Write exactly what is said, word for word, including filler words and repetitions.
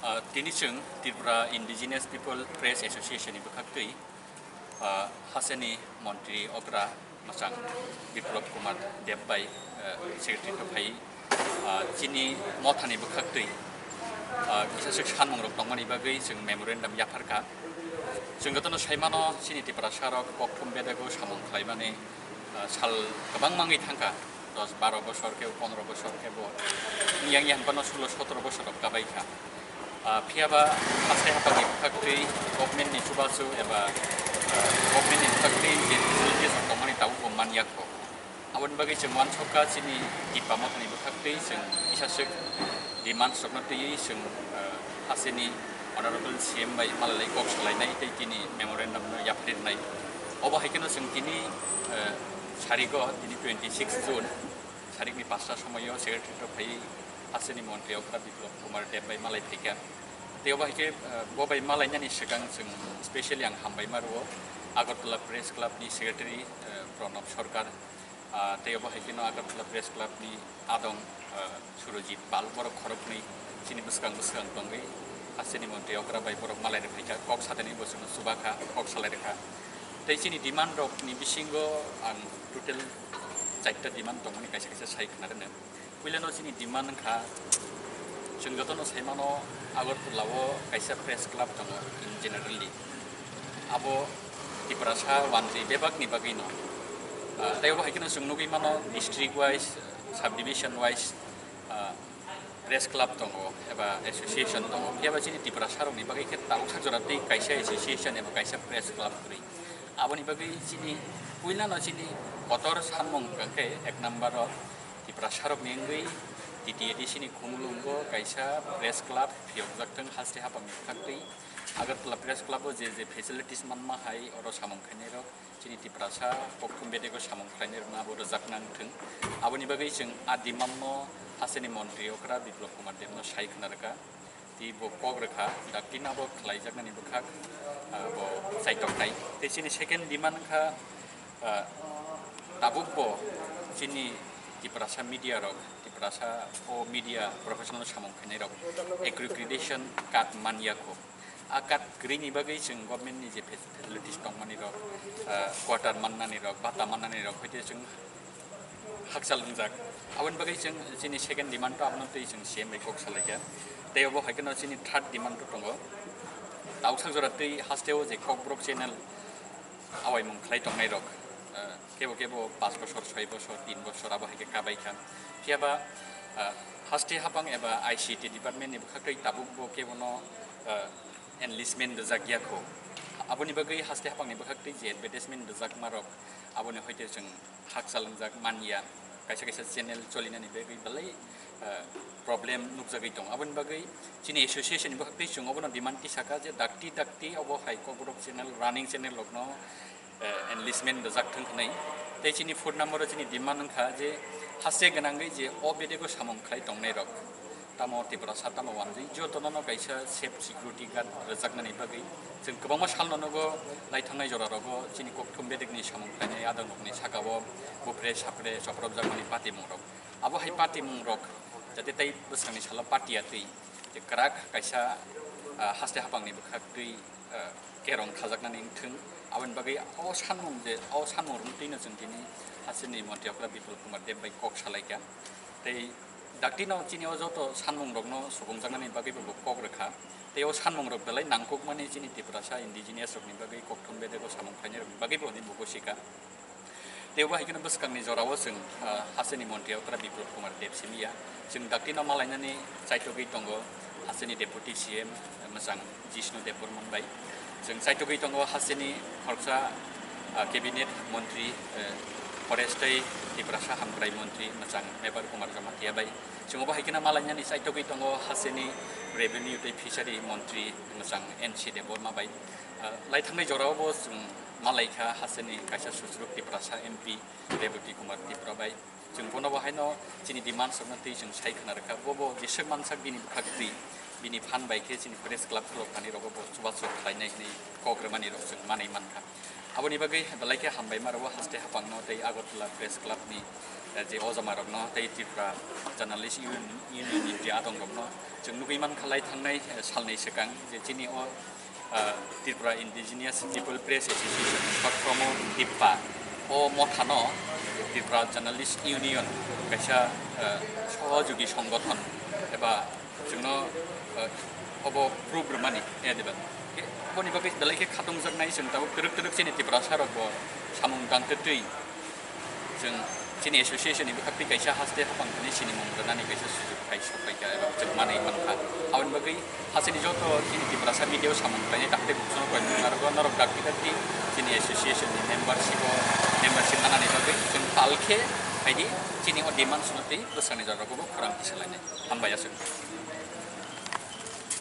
Ah, tini chwng Tripura Indigenous People Press Association ni bwkhaktwi, ah, hasteni montri okra mwchang Biplab Kumar Deb bai, ah, secretary to phai, ah, chini mothani bwkhaktwi, ah, kisa swk sanmungrok tongmani bagwi chwng memorandum yapharkha. Chwng jotono saimano chini Tiprasarok kokthum bedego samung khlaimani, ah, sal kwbang mangwi thangkha. Dos baro bosor khe, pondro bosor khe bo. Yang yang pano sulo sotro bosor rok kabai kha. Ah, phiya ba haste hapangni bwkhaktwi government ni chubachu eba, ah, government ni bwkhaktwi je facilities rok tongmani tabuk bo man ya kho. Aboni bagwi chwng uansukha chini Tipra mothani bwkhaktwi chwng kisa swk demands rokno twiwi chwng, ah, hasteni Honorable C M bai malai kok salainai tei tini memorandum no yapharwi rwnai. Obo hai kheno chwng tini, ah, sarigo tini twenty six June sarikni pasta somoio secretary rok phai hasteni montri okra Biplab Kumar Deb bai malai phaikha. Tei obo hai khe, ah, bo bai malainani swkang chwng specially ang hambai ma rwo Agartala Press Club ni secretary, ah, Pranab Sarkar, ah, tei obo hai kheno Agartala Press Club ni adong, ah, Surojit Pal, borok khoroknwi chini bwskang bwskang tongwi hasteni montri okra bai borok malai rwkha, kok satani bo chwngno chubakha, kok salai rwkha. Tei chini demand rok ni bisingo ang total chaita demand tongmani kaisa kaisa sai khna rwno. Puilano chini demand wngkha, chwng jotono saimano Agartala o kaisa press club tongo in generally. Abo Tiprasa wanjwi bebakni bagwino. Ah, tei obo hai kheno chwng nugwi mano district wise, subdivision wise, ah, press club tongo eba association tongo. Phiya ba chini Tiprasarokni bagwi khe tabuk sak jora tei kaisa association eba kaisa press club kwrwi. Aboni bagwi chini puilano chini kotor sanmung hwnkha khe ek number o Tiprasarokni wngwi T T A D C ni khumulwngo kaisa press club phiyokjak thwng haste hapangni bwkhaktwi. Agartala Press Club o je je facilities manma hai oro samung khainairok chini Tiprasa kokthum bedego samung khlainairokno abo rwjakna wngthwng. Aboni bagwi chwng a demand no hasteni montri okra Biplab Kumar Deb no sai khna rwkha. Tei bo kok rwkha, dakti no abo khlaijaknani bwkhak, ah, bo chaitoknai. Tei chini second demand wngkha, ah, tabuk bo chini Tiprasa media rok, Tiprasa o media professional samung khainai rok accreditation card man ya kho. A card kwrwini bagwi chwng government ni je facilities tongmani rok, ah, quarter mannani rok, bata mannani rok, hoite chwng hakchal wngjak. Aboni bagwi chwng chini second demand to abono twi chwng C M bai kok salaikha. Tei obo hai kheno chini third demand to tongo. Tausak jora twi hasteo je Kokborok channel awaimung khlai tongnai rok, eh, kebo kebo paanch bosor, soi bosor, tin bosor abo hai khe kabai kha. Phiya ba, eh, haste hapang eba I C T department ni bwkhaktwi tabuk bo kebono, eh, enlistment rwjak ya kho. Aboni bagwi haste hapangni bwkhaktwi je advertisement rwjakma rok aboni hoite chwng hakchal wngjak man ya, kaisa kaisa channel cholinani bagwi belai, eh, problem nukjagwi tongo. Aboni bagwi chini association ni bwkhaktwi chwng obono demand tisakha je dakti dakti obo hai Kokborok channel, running channel rokno, eh, enlistment rwjak thwng hwnwi. Tei chini four number o chini demand wngkha je haste gwnangwi je o bedego samung khlai tongnai rok. Tamo Tiprasa tamo wanjwi jotono no kaisa safe security guard rwjaknani bagwi chwng kwbangma salno nogo naithangnai jora rogo chini kokthum bedekni samung khlainai adongrokni sakao bupre sapre chopropjakmani patimungrok. Abo hai patimungrok jate tei bwskangni salo patiya twi je kwrak kaisa, ah, haste hapangni bwkhak twi, ah, kerong khajaknani wngthwng. Aboni bagwi o sanmung je, o sanmung rwngtwino chwng tini hasteni montri okra Bipul Kumar Deb bai kok salaikha. Tei daktino chini o joto sanmungrokno sukhumjaknani bagwi bo kok rwkha. Tei o sanmungrok belai nangkukmani chini Tiprasa indigenous rokni bagwi, kokthum bedego samung khlainai rokni bagwi bo hwnwi bo gosikha. Tei bo hai kheno bwskangni jorao chwng, ah, hasteni montri okra Biplab Kumar Deb simi ya. Chwng daktino malainani chaitogwi tongo hasteni deputy C M, eh, mwchang Jishnu Debbarman bai. Chwng chaitogwi tongo hasteni khoroksa, ah, cabinet montri, eh, forest tei Tiprasa hamkrai montri mwchang Mebar Kumar Jamatia bai. Chwng bo hai kheno malainani chaitogwi tongo hasteni revenue tei fishery montri mwchang N C Debbarma bai. Ah, laithangnai jorao bo chwng malaikha hasteni kaisa susruk Tiprasa M P Rebati Kumar Tripura bai. Chwng bono bo haino chini demands rokno twi chwng sai khna rwkha. Bo bo jeswk mansak bini bwkhak twi, bini phan bai khe chini press club khulok thani rogo bo chubachu khlainai hwnwi kok rwmani rok chwng manwi mankha. Aboni bagwi belai khe hambai ma rwo haste haphangno tei Agartala Press Club ni, eh, je ojamarokno tei Tripura Journalist Union, Union ni je adongrokno. Chwng nugwi mankha lai thangnai, eh, salnwi swkang je chini o, eh, Tripura Indigenous People Press Association, short form o TIPPA, o mothano Tripura Journalist Union kaisa, eh, sohojugi songothon eba chwngno, eh, obo proof rwmani, eh, diba? Ke-, oboni bagwi belai khe khatungjaknai chwng tabuk twrwk twrwk chini Tiprasa rokbo samung tang twtwi chwng chini association ni bwkhaktwi kaisa haste haphang thani sinimung rwnani kaisa sujuk phai sokphaikha eba chwng manwi mankha. Aboni bagwi hasteni joto chini Tiprasa media o samung khlainai dakti bukhuno koi nung narwgo norok dakti dakti chini association ni membership o membership manani bagwi chwng tal khe phaidi chini o demands no tei bwskangjak rokbo khorang kisa lainai. Hambai aswk.